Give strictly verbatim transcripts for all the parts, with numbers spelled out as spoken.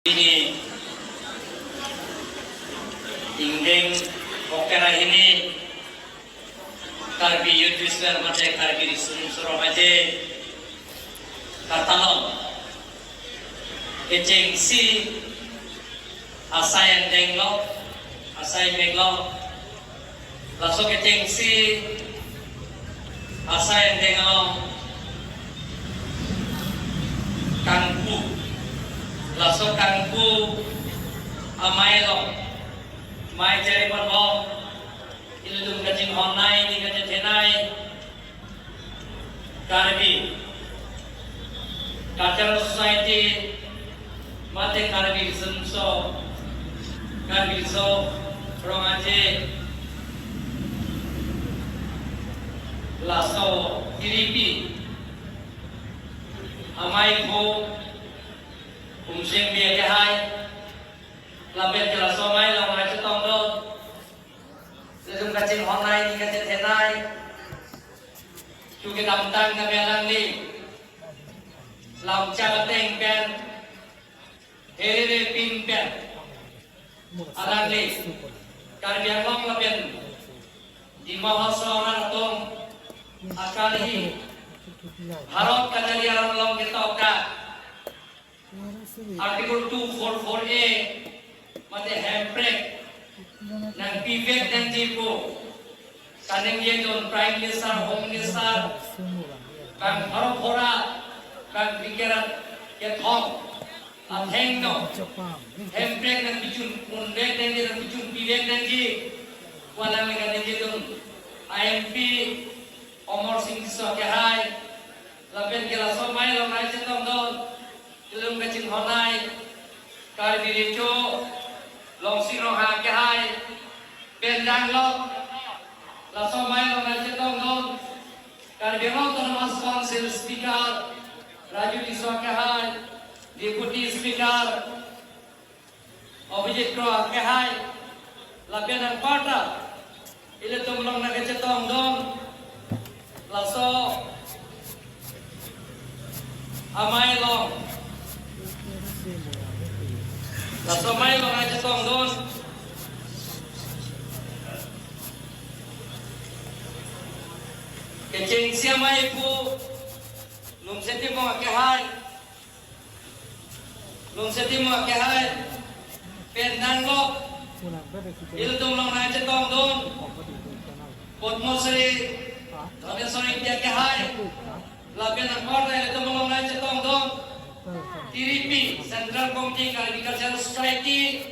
Pini ingdeng Oktober hini Karbi Youth Festival mate Karbi Riso Nimso Rong Aje katalon kechengsi asai angdenglo, asai meklo, laso kechengsi asai angdeng along kangpu, laso kangpu amei along mei chari ponbom, ilitum kachinghon nei, ni kachethe nei, Karbi Cultural Society mate Karbi Riso Nimso, Karbi Riso Rong Aje, laso tiripi amei phu Umsing Bey akehai, lapen ke laso amei along nangchetongdun, ilitum kachinghon nei, ni kachethe nei, chu kedamtang kami alangli lamchak ateng pen, herere pin pen, alangli Karbi Anglong lapen Dima Hasao arat atum akali Bharat kachari aron along ketok ta Article two four four A mate hemprek nangpivek nangji pu kaningjedun Prime Minister, Home Minister, bang pharo phora, bang phlikep ra kethom athengno hemprek nangpichun unvek nangji, nangpichun pivek nangji pu alangli kaningjedun. I M P Amarsing Tisso akehai, lapen ke laso amei along nangchetongdun, ilitum kachinghon nei, Karbi Recho Longsing Ronghang akehai, pen danglo, laso amei along nangchetongdun, Karbi Anglong Autonomous Council Speaker Raju Tisso akehai, Deputy Speaker Abhijit Kro akehai, lapen anparta ilitum along nangkachetongdun, laso amei along, laso amei along nangchetongdun kechengsi amei phu Longse Timung akehai, Longse Timung akehai, pen danglo, ilitum along nangchetongdun Padma Shri Dhaneswar Ingti akehai, lapen anparta ilitum along nangchetongdun tiripi Central Committee Karbi Cultural Society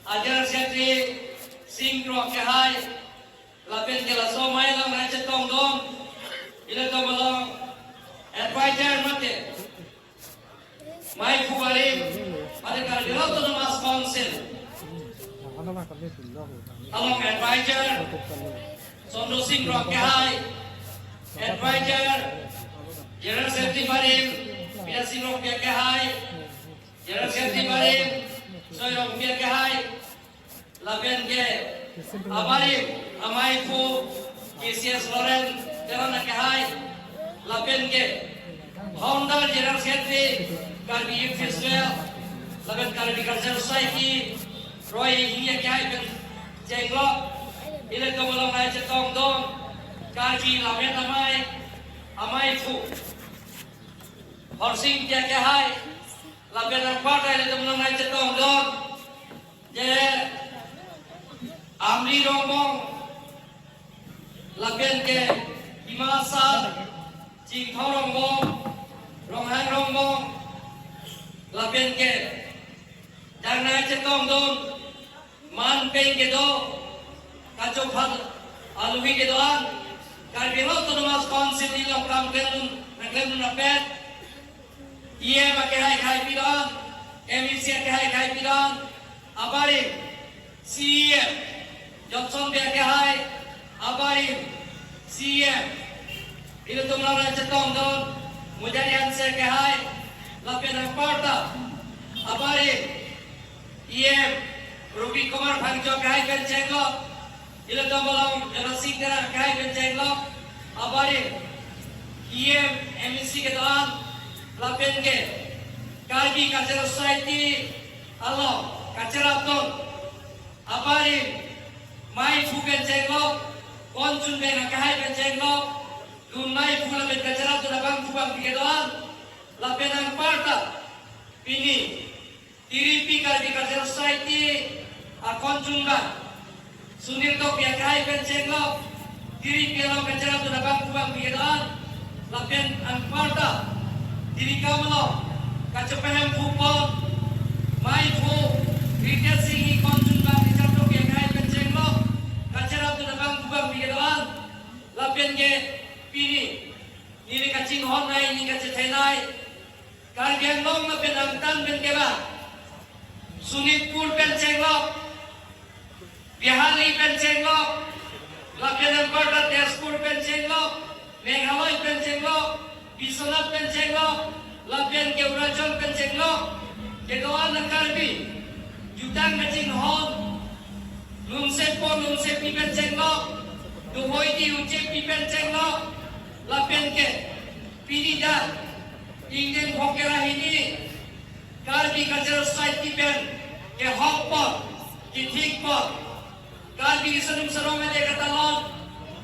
General Secretary Sing Kro akehai, lapen ke laso amei along nangchetongdun, ilitum along advisor mate amei phu barim mate Karbi Anglong Autonomous Council along advisor Chandra Sing Kro akehai, advisor General Secretary barim Bidya Sing Rongpi akehai, General Secretary barim Soi Rongpi akehai, lapen ke abarim amei phu K C S Lawrence Teron akehai, lapen ke Founder General Secretary Karbi Youth Festival, lapen Karbi Cultural Society Roy Enghi akehai pen chenglok, ilitum along nangchetongdun Karbi Lammet Amei, amei phu Horsing Ingti akehai, lapen anparta ilitum along nangchetongdun je Amri Rongbong, lapen ke Dima Hasao, Chinthong Rongbong, Ronghang Rongbong, lapen ke dak nangchetongdun man pen kedo, kachophan aluhi kedo-an, Karbi Anglong Autonomous Council along kam klemdun, nangklemdun rapet, E M akehai akehai pidun, M A C akehai akehai pidun, abarim C E M Johnson Bey akehai, abarim C E M, ilitum along nangchetongdun Mujari Hanse akehai, lapen anparta, abarim E M Ruby Kumar Phangcho akehai pen chenglok, ilitum along Jala Sing Terang akehai pen chenglok, abarim E M M A C kedo-an, lapen ke Karbi Cultural Society along kacherapdun abarim, maiphu pen chenglok, konchunbeng akehai pen chenglok, lun maiphu lapen kacherapdun abangphu bangphi kedo-an, lapen anparta pini Tiripi Karbi Cultural Society akonchunbang Sunil Tokbi akehai pen chenglok, Tiripi along kacherapdun abangphu bangphi kedo-an, lapen anparta Tirikam along kachepahemphupon maiphu Ritesh Enghi, konchunbang Richard Tokbi akehai pen chenglok, kacherapdun abangphu bangphi kedo-an, lapen ke pini neli kachinghon nai, neli kachethe nai, Karbi Anglong lapen angtan pen kevang Sonitpur pen chenglok, Bihari pen chenglok, lapen anparta Tezpur pen chenglok, Meghalaya pen chenglok, Biswanath pen chenglok, lapen ke Arunachal pen chenglok, kedo-an aKarbi jutang kachinghon, lunsepo lunsepi pen chenglok, dohoidi ujepi pen chenglok, lapen ke pini dak ingdeng phongkre ra hini Karbi Cultural Society pen kehokpon, kethikpon, Karbi Riso Nimso Rong Aje Katalon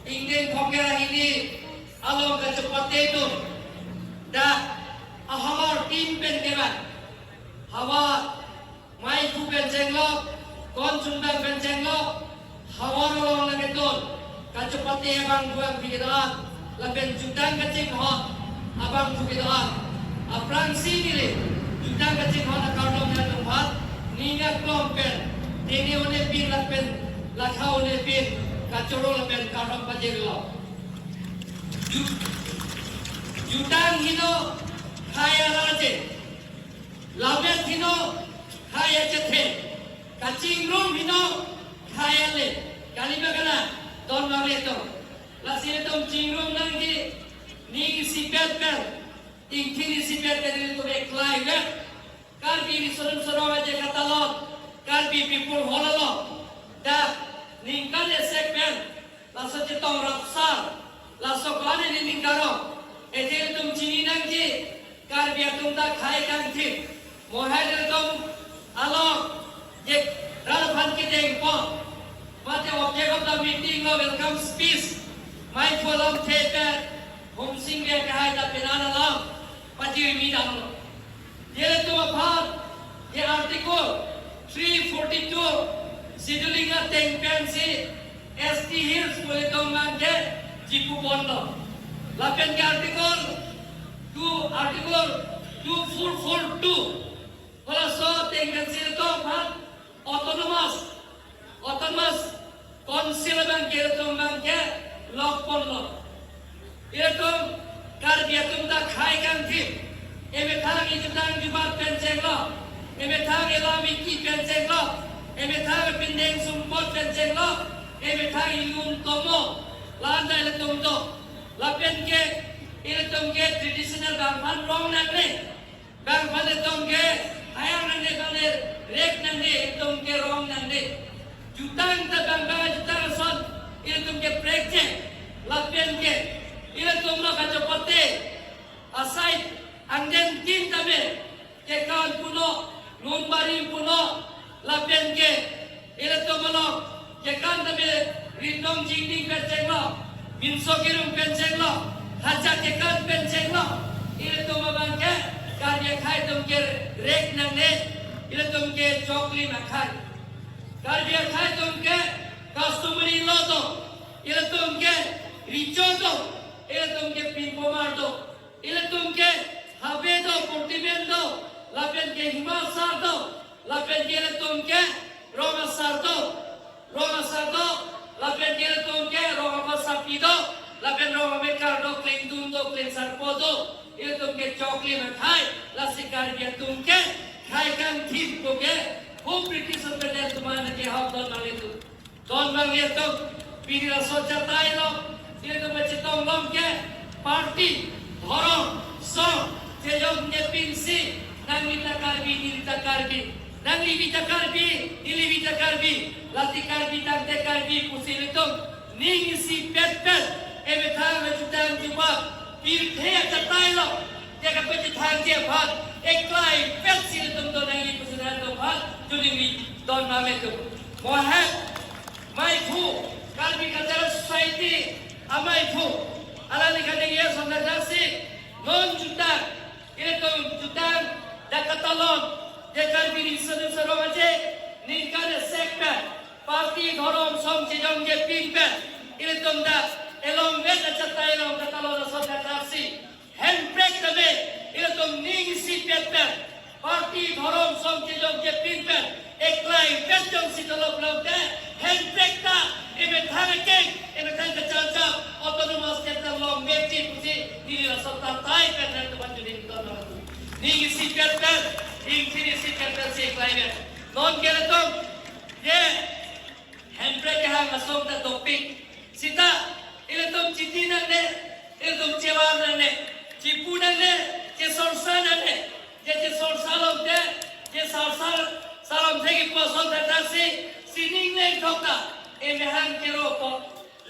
ingdeng phongkre ra hini along kachepatedun dak ahavar tin pen kevang, havar maiphu pen chenglok, konchunbang pen chenglok, havar along nangketun kachepate abangphu bangphi kedo-an, lapen jutang kachinghon abangphu kedo-an, aphrangsi neli jutang kachinghon akardom nangdunphan, ning aklong pen tene-onepin lapen lakha-onepin kachoro lapen kardom pajirlo. Ju-, jutang heno khei arje, lamet heno khei achethe, kachingrum heno khei ale, kali ma kana, don nanglitum. Lasi itum chingrum nangji, ning isipet pen, ingthin isipet pen itum eklai vet. Karbi Riso Nimso Rong Aje Katalon, Karbi People Hall along dak ningkan isi pen laso chetong rapsar, laso ko-an neli ning karong, eje itum chini nangji, Karbi atum ta khei kangthim, mo hai ilitum along je rat aphan kedengpon, mate object of the meeting lo welcome speech, maiphu alamthe pen Homsing Bey akehai ta penan alam pajirmi damlo. Ilitum aphan, ye Article three forty-two scheduling ateng pensi S T Hills pu ilitum abangke chipu ponlo. Lapen ke Article two, Article two four four two, halaso ateng pensi ilitum aphan autonomous, autonomous council abangke ilitum abangke lok ponlo. Ilitum Karbi atum ta khei kangthim, emethang ijutang jubat pen chenglok, emethang elam eki pen chenglok, emethang pindeng sumpot pen chenglok, emethang ilun tomo, la-an ta ilitum do. Lapen ke ilitum ke traditional bangphan rong nangne, bangphan ilitum ke hayang nangne, bangphan rek nangne, ilitum ke rong nangne. Jutang ta bang bang jutang ason ilitum ke prekjek. Lapen ke ilitum lo kachepate asai angdeng tin tame kekan puno, lun barim puno, lapen ke ilitum along kekan tame ritong jingding pen chenglok, minso kirung pen chenglok, haja kekan pen chenglok, ilitum abangke Karbi akhei atum ke rek nangne, ilitum ke choklim akhei. Karbi akhei atum ke customary law do, ilitum ke recho do, ilitum ke pinpomar do, ilitum ke habe do, purtimen do, lapen ke hima asar do, lapen ke ilitum ke rong asar do, rong asar do, lapen ke ilitum ke rong apasapi do, lapen rong amekar do, klengdun do, klengsarpo do, ilitum ke choklim akhei, lasi Karbi atum ke khei kangthim pu ke, ho British atum pen ilitum an kehok don nanglitum. Don nanglitum, pini laso achatai along, ilitum kachetong along ke, party, dhorom, song, chejok nepinsi, nangli ta Karbi, neli ta Karbi, nangli bi ta Karbi, neli bi ta Karbi, lati Karbi tangte Karbi pusi ilitum ning isipet pen, emethang ajutang jubat, pirthe achatai along, ya kapachethangji aphan, eklai petsi ilitum do nangji pusi nangtum aphan, Mangletum. Mohet, maiphu, Karbi Cultural Society, amaiphu, alangli kaningje ason thakthak si, non jutang, ilitum jutang, dak katalon, je Karbi Riso Nimso Rong Aje, ningkan esek pen, party dhorom song chejongje pin pen, ilitum dak, elong vet achatai along katalon ason thakthak si, Hemprek tame, ilitum ning isipet pen, party dhorom song chejongje pin pen, eklai vet jongsi dolok lok te, Hemprek ta, emethang ekeng, emethang kacharjap, autonomous state ta longvekji pusi, neli laso tatai pen nangtumphan choningri tong nang. Ning isipet pen, ingthin isipet pen si eklai vet. Non ke ilitum, ye, Hemprek kehang asong ta dopik. Sita, ilitum chiti nangne, ilitum chevar nangne, chipu nangne, chesorsa nangne, je chesorsa lom te, chesorsa salom te kipu ason thakthak si, sining leng thok ta, emethang chero po.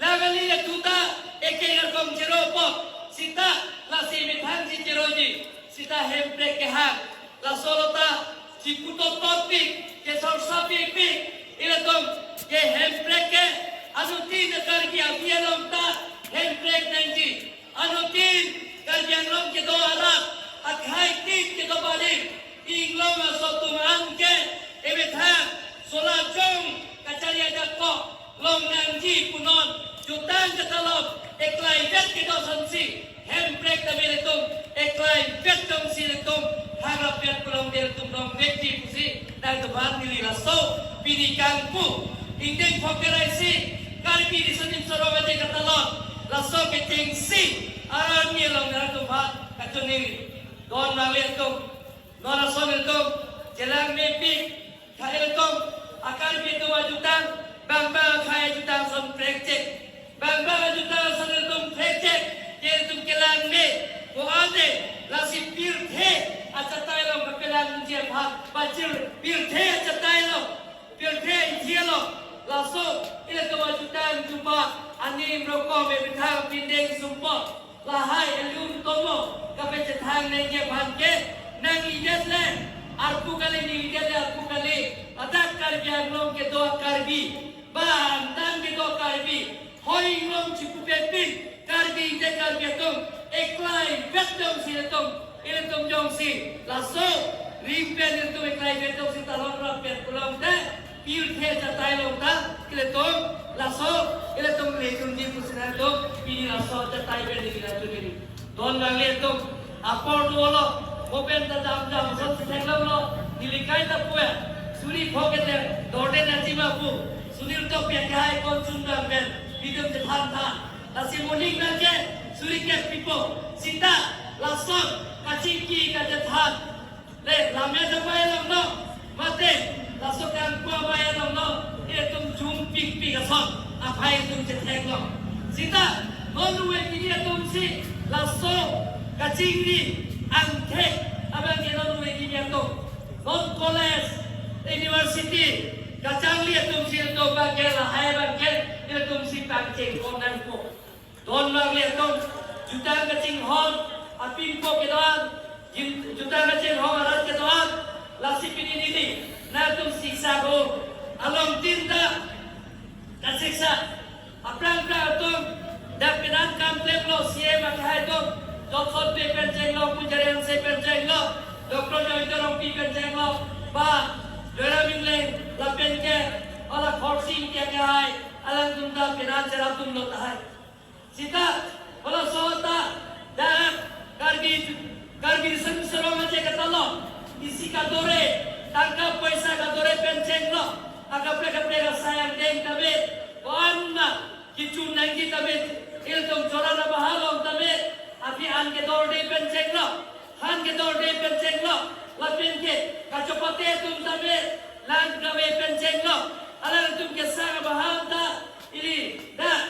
Lang kali atuta, eke garkong chero po. Sita, lasi emethang si cheroji. Sita Hemprek kehang. Laso lo ta, chipu totpik, chesorsa pikpik, ilitum, ke Hemprek ke, anuttin Karbi avi along ta, Hemprek nangji, anuttin, Karbi Anglong kedo arat, akhai tin kedo barim, inglong aso atum an ke, emethang, sola jong, kachari ajakpo, long nangji pu non, jutang katalon, eklai vet kedo asonsi, Hemprek tame ilitum, eklai vet jongsi ilitum, harap vet pulong de ilitum longvekji pusi, nangtumphan neli laso, pini kangpu, ingdeng phongkerai si, Karbi Riso Nimso Rong Aje katalon, laso kechengsi, arni along nangtumphan, kachoningri. Don nangle atum, non ason ilitum, chelang mepik, Khei ilitum, a Karbi atum ajutang, bang bang akhai ajutang ason prekchek. Bang bang ajutang ason ilitum prekchek, ke ilitum kelang me, ko ate, lasi pirthe, achatai along kapelang unji aphan, pachir pirthe achatai along, pirthe inji along, laso, ilitum ajutang jupa, anim rokom, emethang pindeng sumpot. Lahai alun tomo kapachethang nangji aphan ke, nang idet le arpu kali, nang idet le arpu kali, ladak Karbi Anglong kedo Karbi, ba angtan kedo Karbi, hoi inglong chipupe pin, Karbi idet Karbi atum, eklai vet jongsi ilitum, ilitum jongsi, laso, ring pen ilitum eklai vet jongsi talon rap pen pulang te, pirthe achatai along ta, ilitum, laso, ilitum le chunji pusi nangtum, pini laso achatai pen neli nangchunji. Don nangle atum, apor dolo, mo pen ta dam dam, ason si theklonglo, neli kaita pu-e, suri phokete, dorde nangji ma pu, suri to pia kehai kon chun dam pen, bidum chethan tha, lasi moning nangke, suri ke pipo, sita, lason, kachingki kachethan, le, lammet amei longlo, mate, laso kangpu amei longlo, itum jum pikpik ason, aphai atum chetheklong. Sita, non ove kiri atum si, laso, kachingri, angthek, abang ke non ove kiri atum. Non college, university, kachangli atum si, atum abang ke lahai abang ke, itum si pangcheng kon nangpo. Don nangle atum, jutang kachinghon, apinpo kedo-an, jin-, jutang kachinghon arat kedo-an, lasi pini neli, nangtum siksa ho, along tin ta, kasiksa, aphrang aphrang atum, dak penang kam klemlo, C M akhai atum, Johnson Bey pen chenglo, Punjari Hanse pen chenglo, Doctor Jayanta Rongpi pen chenglo, ba, Joyram Engleng, lapen ke, hala Khorsing Ingti akhai, alangtum ta penang cherapdunlo tahai. Sita, halaso ta, dak, Karbi, Karbi Riso Nimso Rong Aje katalon, isi kadore, tangka poisa kadore pen chenglo, akaprek kaprek asai angdeng tame, ko-an ma, kechun nangji tame, ilitum chora ra bahalong tame, aphi an kedorde pen chenglo, han kedorde pen chenglo, lapen ke, kachopate atum tame, lang kave pen chenglo, alangtum kesang abahal ta, ili, dak,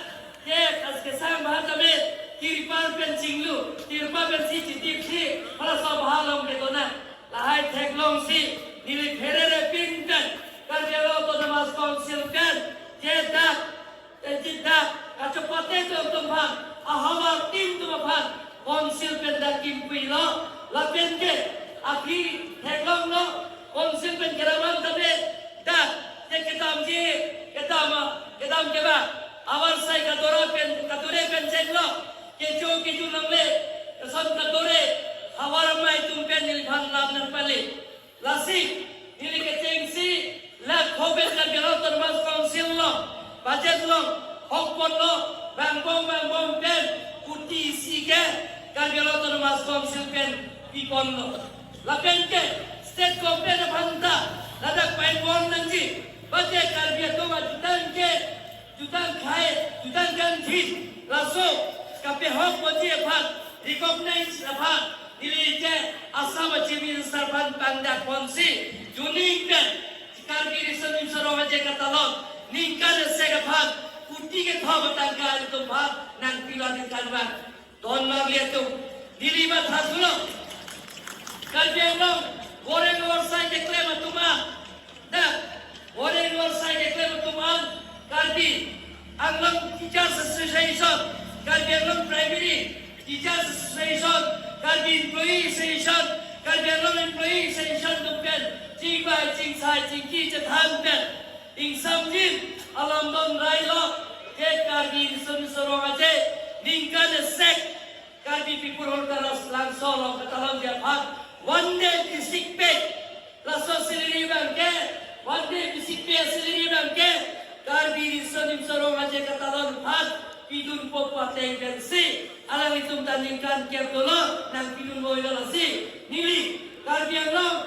Ke, as kesang bahan tame, tirpal pen chinglu, tirpal pen si chitip si, halaso bahalong kedo nang. Lahai theklong si, neli pherere pin pen, Karbi Anglong Autonomous Council pen, je dak, eh, je dak, kachopate atum aphan, ahavar tin atum aphan, council pen dak kimpuilo, lapen ke, aphi theklonglo, council pen keraman tame, dak, State along hok ponlo, bang bom bang bom pen kuti isi ke Karbi Anglong Autonomous Council pen pi ponlo. Lapen ke state government aphan ta ladak pai pon nangji, mate Karbi atum ajutang ke, jutang khai, jutang kangthir, laso kapehok ponji aphan, recognize aphan, neli ke Assam a Chief Minister aphan pangdak ponsi, chuning pen Karbi Riso Nimso Rong Aje Katalon ningkan isi aphan kuti kethom atangka atum aphan nangpilo ningkan vang. Don mangli atum, neli matha thulo. Karbi Anglong voreng vorsai keklem atum an, na, voreng vorsai keklem atum an, Karbi Anglong Teachers Association, Karbi Anglong Primary Teachers Association, Karbi Employee Association, Karbi Anglong Employee Association atum pen chingvai, chingsai, chingki chethan pen ingsamjin alam don railo, ke Karbi Riso Nimso Rong Aje ningkan isi Karbi People Hall Terrace Langso along katalonji aphan one day basic pay, laso salary abang ke, one day basic pay salary abang ke Karbi Riso Nimso Rong Aje Katalon aphan pidunpo pu ateng pensi alanglitum ta ningkan kep dolo nangpidun voilo. Lasi neli Karbi Anglong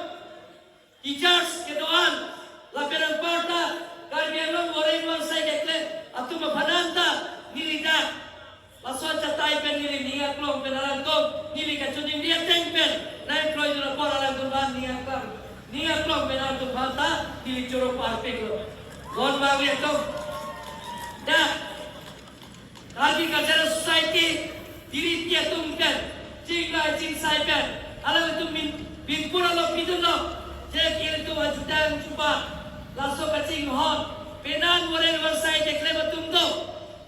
teachers kedo-an lapen anparta Karbi Anglong voreng vorsai keklem atum aphan an ta neli dak laso achatai pen neli ning aklong pen alangtum neli kachiningri ateng pen nangkroi dun apor alangtum aphan ning aklong, ning aklong pen alangtum aphan ta neli choro parpiklo. Don mangli atum, dak Karbi Cultural Society, Tiri Ti atum pen, chingvai chingsai pen, alangtum min, min pura lo pidunlo, je ilitum ajutang chupa, laso kachinghon, penan voreng vorsai keklem atum do,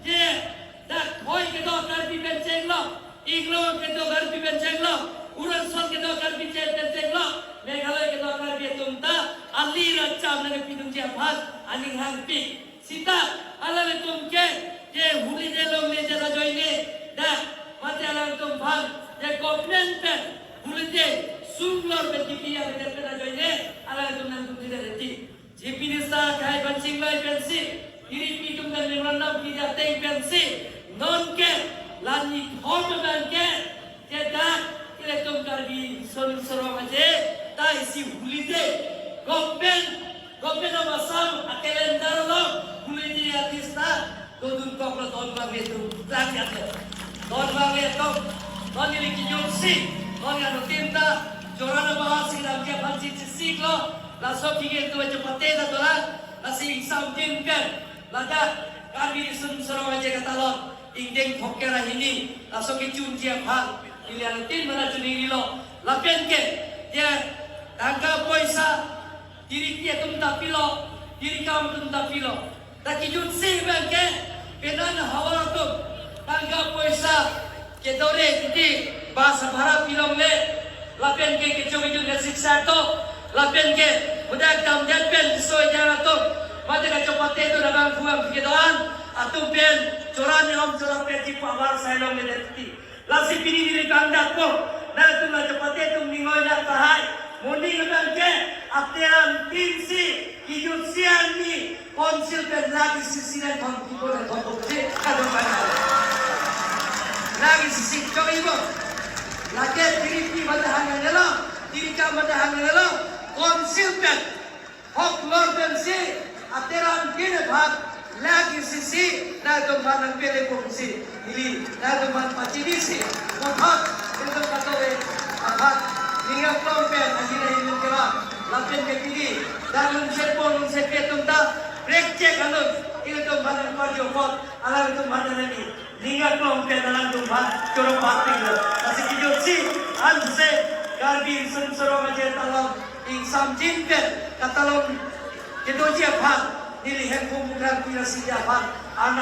je dak Khoi kedo Karbi pen chenglo, Inglong kedo Karbi pen chenglo, Arunachal kedo Karbi pen chenglo, Meghalaya kedo Karbi atum ta, ali racham nangpidunji aphan, aning hangpik. Seta, alangtum ke, je holiday longle je ajoine, dak, mate alangtum aphan, je government pen, holiday, sumlor pen kipi ya pen ajoine, alangtum nangtum dida reti. Chief Minister akhai pen chingvai pensi, Tiri Ti atum pen memorandum pidun ateng pensi, non ke, la nithom abang ke, ke dak, ilitum Karbi Riso Nimso Rong Aje, ta isi holiday. Government, Government of Assam a-calendar along holiday artist ta dodun koklo. Don mangli atum, lang ya to. Don mangli atum, don neli kijutsi, don ya no tim ta, joran abahar si lam dia pansi chisik lo, laso kingen tu aja pate ta dolang, lasi ingsamjin pen, ladak, Karbi Riso Nimso Rong Aje Katalon, ingdeng throkkep ra hini, laso kechunji aphan, neli anutin mana chuningrilo. Lapen ke, dia, tangka poisa, Tiri Ti atum ta pilo, Tirikam atum ta pilo. Ta kijutsi abang ke, penan havar atum, tangka poisa, kedore titi, bus bhara pilongle, lapen ke kecho kejut ke siksa to, lapen ke mudak damdet pen soi jara to, mate kachopate to, labang buang kedoan atum pen, choran ni om choran pen jipa bar sailongle det ti. Lasi pini neli kangdakpo, nangtum la chopate atum ningoi dak tahai, moning abang ke, ateran tinsi, kijutsi arni, Council pen lakh isi isi nangthom kipo nangthom po je kadokave. Lakh isi isi chok ipo. Lake Tiri Ti mate hang nelo, Tirikam mate hang nelo. Council pen hok lor pensi ateran tin aphan lakh isi isi nangtum aphan nangpele ponsi. Ili, nangtum aphan pachinisi, puthot, nangtum katobe, aphan, ning aklong pen, ajina ilun kewa, lapen ke pini, dan lun sepo, lun sepe atum ta, brake check alun, ilitum aphan nangparjo apot, alangtum aphan nangni, ning aklong pen, alangtum aphan, choro parpiklo. Lasi kijutsi, anse, Karbi Riso Nimso Rong Aje Katalon, ingsamjin pen, katalon, kedoji aphan, neli hemphu mukrang pira si aphan, ana